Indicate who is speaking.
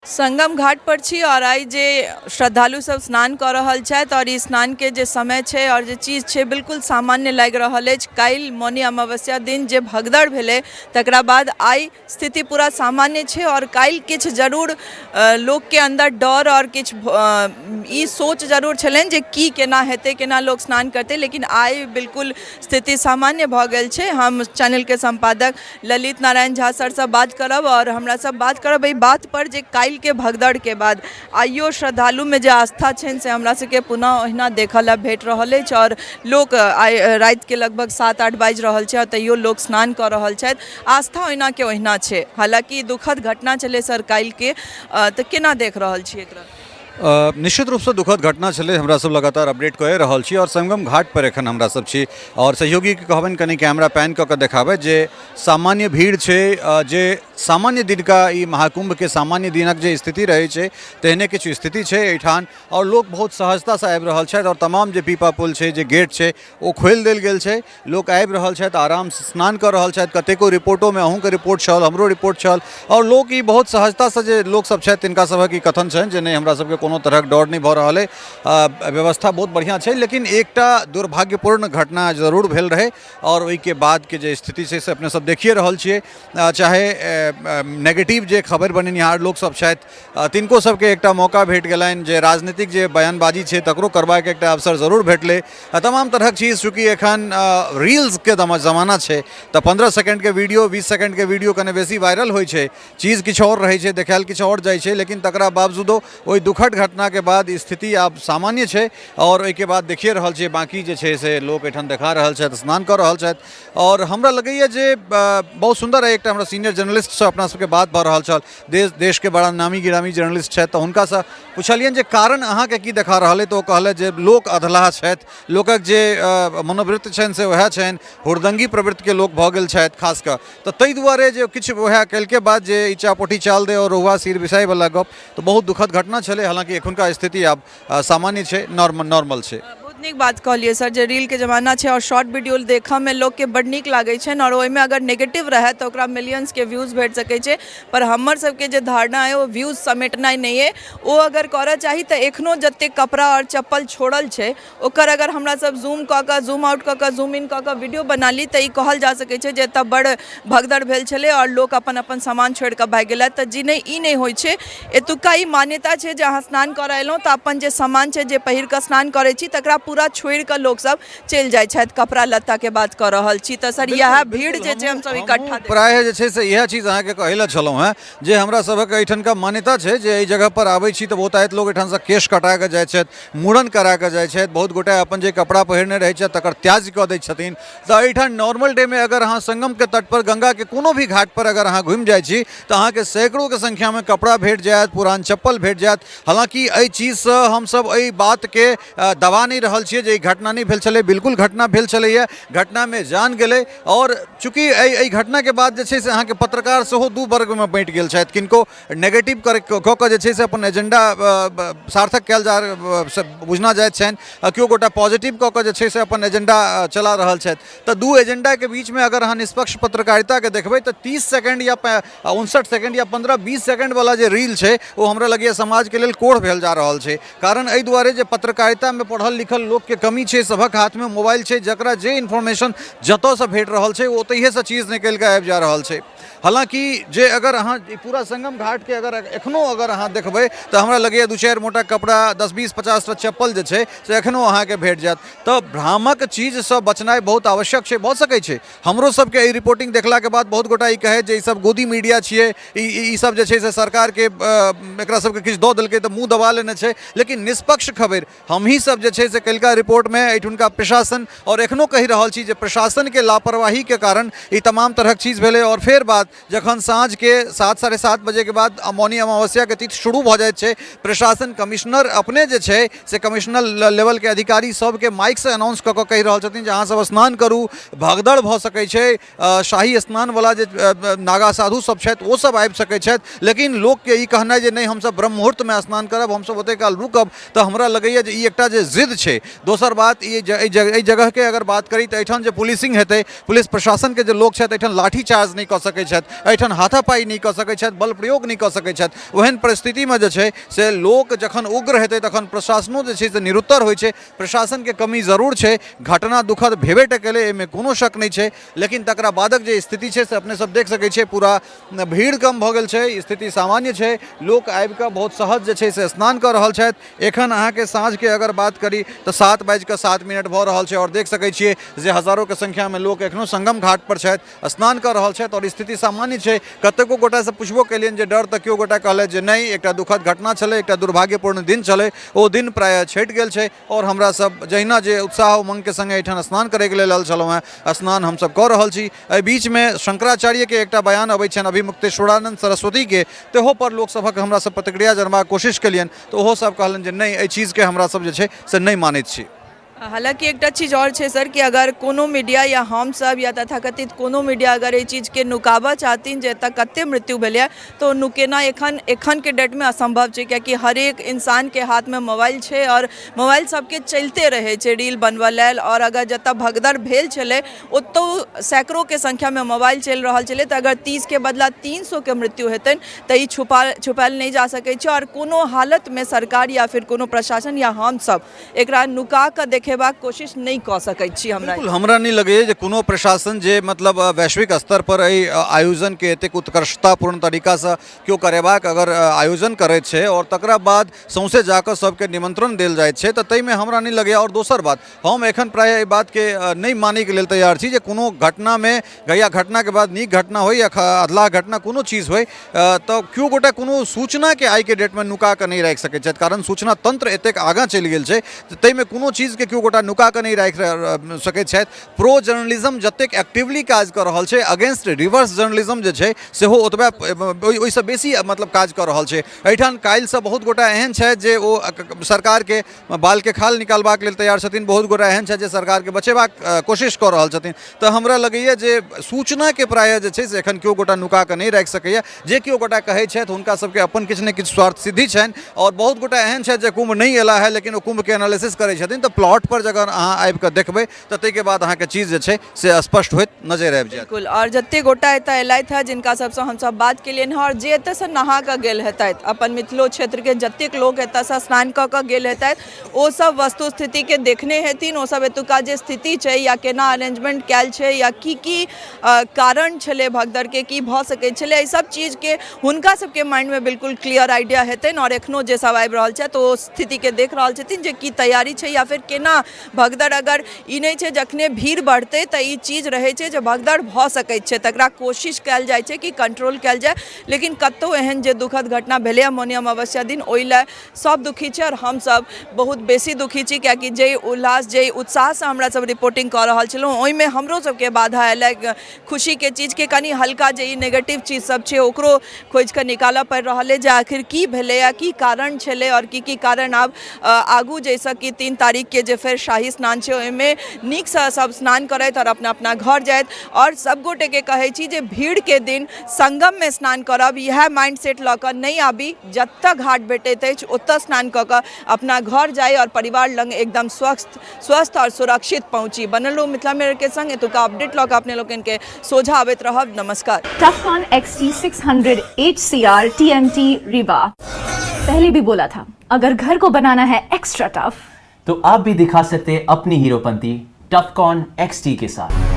Speaker 1: संगम घाट पर छी आओर आइ जे श्रद्धालु सब स्नान कऽ रहल छथि आओर ई स्नानके जे समय छै आओर जे चीज छै बिल्कुल सामान्य लागि रहल अछि। काल्हि मौनी अमावस्या दिन जे भगदड़ भेलै तकरा बाद आइ स्थिति पूरा सामान्य छै आओर काल्हि किछु जरूर लोकके अन्दर डर आओर किछु ई सोच जरूर छलनि जे की केना हेतै, केना लोक स्नान करतै, लेकिन आइ बिल्कुल स्थिति सामान्य भऽ गेल छै। हम चैनलके सम्पादक ललित नारायण झा सरसँ बात करब आओर हमरा सब बात करब एहि बात पर जे काल्हिके भगदड़के बाद आइयो श्रद्धालुमे जे आस्था छनि से हमरा सबके पुनः ओहिना देखऽ लए भेट रहल अछि। आओर लोक आइ रातिके लगभग 7-8 बाजि रहल छै आओर तैयो लोक स्नान कऽ रहल छथि, आस्था ओहिनाके ओहिना छै। हालाँकि दुखद घटना छलै सर काल्हिके, तऽ केना देख रहल छी एकरा?
Speaker 2: निश्चित रूपसँ दुखद घटना छलै। हमरा सब लगातार अपडेट कए रहल छी और संगम घाट पर एखन हमरा सब छी और सहयोगीके कहबनि कनि कैमरा पैन कऽ कऽ देखाबै जे सामान्य भीड़ छै, जे सामान्य दिनका ई महाकुम्भके सामान्य दिनक जे स्थिति रहै छै तेहने किछु स्थिति छै एहिठाम और लोक बहुत सहजतासँ आबि रहल छथि और तमाम जे पीपा पुल छै, जे गेट छै, ओ खोलि देल गेल छै। लोक आबि रहल छथि, आरामसँ स्नान कऽ रहल छथि। कतेको रिपोर्टोमे अहूँके रिपोर्ट छल, हमरो रिपोर्ट छल आओर लोक ई बहुत सहजतासँ जे लोकसभ छथि तिनका सभक ई कथन छनि जे नहि, हमरा सबके कोनो तरहक डर नहि भऽ रहल अइ, व्यवस्था बहुत बढ़िआँ छै। लेकिन एकटा दुर्भाग्यपूर्ण घटना जरूर भेल रहै आओर ओहिके बादके जे स्थिति छै से अपने सब देखिए रहल छियै। चाहे नेगेटिव जे खबरि बनेनिहार लोकसभ छथि तिनको सबके एकटा मौका भेट गेलनि, जे राजनीतिक जे बयानबाजी छै तकरो करबाके एकटा अवसर जरूर भेटलै। तमाम तरहक चीज, चूँकि एखन रील्सके जमाना छै तऽ 15 सेकेंडके वीडियो, 20 सेकेंडके वीडियो कने बेसी वायरल होइ छै। चीज किछु आओर रहै छै, देखायल किछु आओर जाइ छै। लेकिन तकरा बावजूदो ओहि दुखद घटनाके बाद स्थिति आब सामान्य छै आओर ओहिके बाद देखिए रहल छियै, बाँकी जे छै से लोक एहिठाम देखा रहल छथि, स्नान कऽ रहल छथि आओर हमरा लगैए जे बहुत सुन्दर अइ। एकटा हमरा सीनियर जर्नलिस्टसँ अपना सबके बात भऽ रहल छल, देश देशके बड़ा नामी गिरामी जर्नलिस्ट छथि, तऽ हुनकासँ पुछलियनि जे कारण अहाँके की देखा रहल अइ, तऽ ओ कहलथि जे लोक अधलाह छथि, लोकक जे मनोवृत्ति छनि से वएह छनि, हुड़दङ्गी प्रवृत्तिके लोक भऽ गेल छथि खास कऽ, तऽ ताहि दुआरे जे किछु वएह काल्हिके बाद जे ई चापोठी चाल दे आओर रहुआ सिर बिसाइवला गप, तऽ बहुत दुखद घटना छलै। हालाँकि एखुनका स्थिति आब सामान्य छै, नॉर्मल छै।
Speaker 1: बहुत नीक बात कहलियै सर जे रीलके जमाना छै आओर शॉर्ट वीडियो देखऽमे लोकके बड्ड नीक लागै छनि आओर ओहिमे अगर नेगेटिव रहए तऽ ओकरा मिलियंसके व्यूज भेट सकै छै। पर हमर सबके जे धारणा अइ ओ व्यूज समेटनाइ नहि अइ। ओ अगर करऽ चाही तऽ एखनो जतेक कपड़ा आओर चप्पल छोड़ल छै ओकर अगर हमरा सब जूम कऽ कऽ, जूम आउट कऽ कऽ, जूम इन कऽ कऽ वीडियो बना ली तऽ ई कहल जा सकै छै जे एतऽ बड़ भगदड़ भेल छलै आओर लोक अपन अपन सामान छोड़ि कऽ भागि गेलथि। तऽ जी नहि, ई नहि होइ छै। एतुक्का ई मान्यता छै जे अहाँ स्नान करऽ एलहुँ तऽ अपन जे सामान छै, जे पहिर कऽ स्नान करै छी, तकरा पूरा छोड़ि कऽ लोकसभ चलि जाइ छथि। कपड़ा लत्ताके बात कऽ रहल छी तऽ सर इएह भीड़ जे छै हमसभ इकट्ठा
Speaker 2: प्रायः जे छै से इएह चीज अहाँके कहै लए छलहुँ हेँ जे हमरा सभक एहिठामका मान्यता छै जे एहि जगहपर आबै छी तऽ बहुत आयत लोक एहिठामसँ केश कटा कऽ जाइ छथि, मूड़न करा कऽ जाइ छथि, बहुत गोटे अपन जे कपड़ा पहिरने रहै छथि तकर त्याज्य कऽ दै छथिन। तऽ एहिठाम नॉर्मल डे मे अगर अहाँ संगमके तटपर गङ्गाके कोनो भी घाटपर अगर अहाँ घुमि जाइ छी तऽ अहाँके सैकड़ोके संख्यामे कपड़ा भेट जायत, पुरान चप्पल भेट जायत। हालाँकि एहि चीजसँ हमसभ एहि बातके दबा नहि रहल छियै जे ई घटना नहि भेल छलै, बिल्कुल घटना भेल छलैए, घटनामे जान गेलै। आओर चूँकि एहि एहि घटनाके बाद जे छै से अहाँके पत्रकार सेहो दू वर्गमे बँटि गेल छथि, किनको नेगेटिव कऽ कऽ जे छै से अपन एजेंडा सार्थक कयल जा बुझना जाइत छनि आ केओ गोटा पॉजिटिव कऽ कऽ जे छै से अपन एजेंडा चला रहल छथि। तऽ दू एजेंडाके बीचमे अगर अहाँ निष्पक्ष पत्रकारिताके देखबै तऽ 30 सेकेंड या 59 सेकेंड या 15-20 सेकेंडवला जे रील छै ओ हमरा लगैए समाजके लेल कोढ़ भेल जा रहल छै। कारण एहि दुआरे जे पत्रकारितामे पढ़ल लिखल लोकके कमी छै, सभक हाथमे मोबाइल छै, जकरा जे इन्फॉर्मेशन जतऽसँ भेट रहल छै ओ ओतहिएसँ चीज निकलि कऽ आबि जा रहल छै। हालाँकि जे अगर अहाँ पूरा संगम घाटके अगर एखनो अगर अहाँ देखबै तऽ हमरा लगैए 2-4 मोटा कपड़ा, 10-20-50 टा चप्पल जे छै से एखनो अहाँके भेट जायत। तऽ भ्रामक चीजसँ बचनाइ बहुत आवश्यक छै। भऽ सकै छै हमरो सबके एहि रिपोर्टिंग देखलाके बाद बहुत गोटा ई कहै जे ई सब गोदी मीडिया छियै, ई सब जे छै से सरकारके एकरा सबके किछु दऽ देलकै तऽ मुँह दबा लेने छै। लेकिन निष्पक्ष खबरि हमही सब जे छै से कलिका रिपोर्टमे एहिठुनका प्रशासन आओर एखनो कहि रहल छी जे प्रशासनके लापरवाहीके कारण ई तमाम तरहक चीज भेलै। आओर फेर बात जखन साँझके 7-7:30 बजेके बाद मौनी अमावस्याके तिथि शुरू भऽ जाइत छै, प्रशासन कमिश्नर अपने जे छै से कमिश्नर लेवलके अधिकारी सबके माइकसँ अनाउंस कऽ कऽ कहि रहल छथिन जे अहाँ सब स्नान करू, भगदड़ भऽ सकै छै, शाही स्नानवला जे नागा साधु सब छथि ओ सब आबि सकै छथि। लेकिन लोकके ई कहनाइ जे नहि, हमसब ब्रह्म मुहूर्तमे स्नान करब, हमसब ओतेक काल रुकब, तऽ हमरा लगैए जे ई एकटा जे जिद छै दोसर बात ई एहि जगहके अगर बात करी तऽ एहिठाम जे पुलिसिंग हेतै, पुलिस प्रशासनके जे लोक छथि, एहिठाम लाठी चार्ज नहि कऽ सकै छथि, एहिठाम हाथापाई नहि कऽ सकै छथि, बल प्रयोग नहि कऽ सकै छथि। ओहन परिस्थितिमे जे छै से लोक जखन उग्र हेतै तखन प्रशासनो जे छै से निरुत्तर होइ छै। प्रशासनके कमी जरूर छै, घटना दुखद भेबे टा केलै, एहिमे कोनो शक नहि छै, लेकिन तकरा बादक जे स्थिति छै से अपने सब देख सकै छियै। पूरा भीड़ कम भऽ गेल छै, स्थिति सामान्य छै, लोक आबिकऽ बहुत सहज जे छै से स्नान कऽ रहल छथि। एखन अहाँके साँझके अगर बात करी तऽ 7:07 भऽ रहल छै आओर देख सकै छियै जे हजारोके संख्यामे लोक एखनो संगम घाट पर छथि, स्नान कऽ रहल छथि आओर स्थिति सामान्य छै। कतेको गोटासँ पुछबो केलियनि जे डर, तऽ केओ गोटा कहलथि जे नहि, एकटा दुखद घटना छलै, एकटा दुर्भाग्यपूर्ण दिन छलै, ओ दिन प्रायः छटि गेल छै आओर हमरा सब जहिना जे उत्साह उमङ्गके सङ्गे एहिठाम स्नान करैके लेल आयल छलहुँ हेँ, स्नान हमसब कऽ रहल छी। एहि बीचमे शंकराचार्यके एकटा बयान अबै छनि अभिमुक्तेश्वरानन्द सरस्वतीके, तहो पर लोकसभक हमरा सब प्रतिक्रिया जानबाक कोशिश केलियनि तऽ ओहो सब कहलनि जे नहि, एहि चीजके हमरा सब जे छै से नहि मानैत छी।
Speaker 1: हालाँकि एकटा चीज आओर छै सर, कि अगर कोनो मीडिया या हमसब या तथाकथित कोनो मीडिया अगर एहि चीजके नुकाबऽ चाहथिन जे एतऽ कते मृत्यु भेलैए, तऽ ओ नुकेना एखनके डेटमे असम्भव छै, कियाकि हरेक इंसानके हाथमे मोबाइल छै आओर मोबाइल सबके चलिते रहै छै रील बनबऽ लेल। आओर अगर जतऽ भगदड़ भेल छलै ओतौ सैकड़ोके संख्यामे मोबाइल चलि रहल छलै, तऽ अगर 30के बदला 300के मृत्यु हेतनि तऽ ई छुपायल नहि जा सकै छै आओर कोनो हालतमे सरकार या फिर कोनो प्रशासन या हमसब एकरा नुका कऽ देखेबाक कोशिश नहि कऽ सकैत छी। हमरा
Speaker 2: बिल्कुल हमरा नहि लगैए जे कोनो प्रशासन जे मतलब वैश्विक स्तर पर एहि आयोजनके एतेक उत्कर्षतापूर्ण तरीकासँ केओ करेबाक अगर आयोजन करैत छै आओर तकरा बाद सौंसे जाकऽ सबके निमंत्रण देल जाइत छै, तऽ ताहिमे हमरा नहि लगैए। आओर दोसर बात, हम एखन प्रायः एहि बातके नहि मानैके लेल तैयार छी जे कोनो घटनामे या घटनाके बाद नीक घटना होइ या अधलाह घटना कोनो चीज होइ, तऽ केओ गोटा कोनो सूचनाके आइके डेटमे नुका कऽ नहि राखि सकैत छथि, कारण सूचना तंत्र एतेक आगाँ चलि गेल छै तऽ ताहिमे कोनो चीजके केओ गोटा नुका कऽ नहि राखि सकैत छथि। प्रो जर्नलिज्म जतेक एक्टिवली काज कऽ रहल छै, अगेंस्ट रिवर्स जर्नलिज्म जे छै सेहो ओतबे ओहिसँ बेसी मतलब काज कऽ रहल छै। एहिठाम काल्हिसँ बहुत गोटा एहन छथि जे ओ सरकारके बालके खाल निकालबाक लेल तैयार छथिन, बहुत गोटा एहन छथि जे सरकारके बचेबाक कोशिश कऽ रहल छथिन। तऽ हमरा लगैए जे सूचनाके प्रायः जे छै से एखन केओ गोटा नुका कऽ नहि राखि सकैए। जे केओ गोटा कहै छथि हुनका सबके अपन किछु ने किछु स्वार्थ सिद्धि छनि आओर बहुत गोटा एहन छथि जे कुम्भ नहि एला है लेकिन ओ कुम्भके एनालिसिस करै छथिन, तऽ प्लॉट पर जखन अहाँ आबि कऽ देखबै तऽ ताहिके बाद अहाँके चीज जे छै से स्पष्ट होइत नजरि आबि जायत।
Speaker 1: बिल्कुल, आओर जते गोटा एतऽ एलथि हँ जिनका सबसँ हमसब बात केलियनि हँ आओर जे एतऽसँ नहा कऽ गेल हेतथि, अपन मिथिलो क्षेत्रके जतेक लोक एतऽसँ स्नान कऽ कऽ गेल हेतथि ओ सब वस्तुस्थितिके देखने हेथिन, ओ सब एतुका जे स्थिति छै या केना अरेंजमेंट कयल छै या की की कारण छलै भगदड़के, की भऽ सकै छलै, एहि सब चीजके हुनका सबके माइंडमे बिल्कुल क्लियर आइडिया हेतनि। आओर एखनो जे सब आबि रहल छथि ओ स्थितिके देख रहल छथिन जे की तैयारी छै या फिर केना भगदड़, अगर ई नहि छै जखने भीड़ बढ़तै तऽ ई चीज रहै छै जे भगदड़ भऽ सकै छै, तकरा कोशिश कयल जाइ छै कि कंट्रोल कयल जाय, लेकिन कतहु एहन जे दुखद घटना भेलैए मौनी अमावस्या दिन ओहि लए सब दुखी छै आओर हमसब बहुत बेसी दुखी छी, कियाकि जाहि उल्लास जाहि उत्साहसँ हमरा सब रिपोर्टिंग कऽ रहल छलहुँ ओहिमे हमरो सबके बाधा अयलै। खुशीके चीजके कनि हल्का जे ई नेगेटिव चीज सब छै ओकरो खोजिकऽ निकालऽ पड़ि रहल अइ जे आखिर की भेलैए, की कारण छलै आओर की की कारण आब आगू जाहिसँ कि 3 तारीखके जे फेर शाही स्नान छै ओहिमे नीकसँ सब स्नान करथि आओर अपना अपना घर जाथि। आओर सब गोटेके कहै छी जे भीड़के दिन संगममे स्नान करब, इएह माइंड सेट लऽ कऽ नहि आबी, जतऽ घाट भेटैत अछि ओतऽ स्नान कऽ कऽ अपना घर जाइ आओर परिवार लग एकदम स्वस्थ आओर सुरक्षित पहुँची। बनल रहू मिथिला मिरर के संग, एतुका अपडेट लऽ कऽ अपने लोकनि के सोझा आबैत रहब। नमस्कार।
Speaker 3: Tufcon XT600 HCR TMT Rewa। पहले भी बोला था, अगर घर को बनाना है एक्स्ट्रा टफ
Speaker 4: तो आप भी दिखा सकते हैं अपनी हीरोपंती टफकॉन XT के साथ।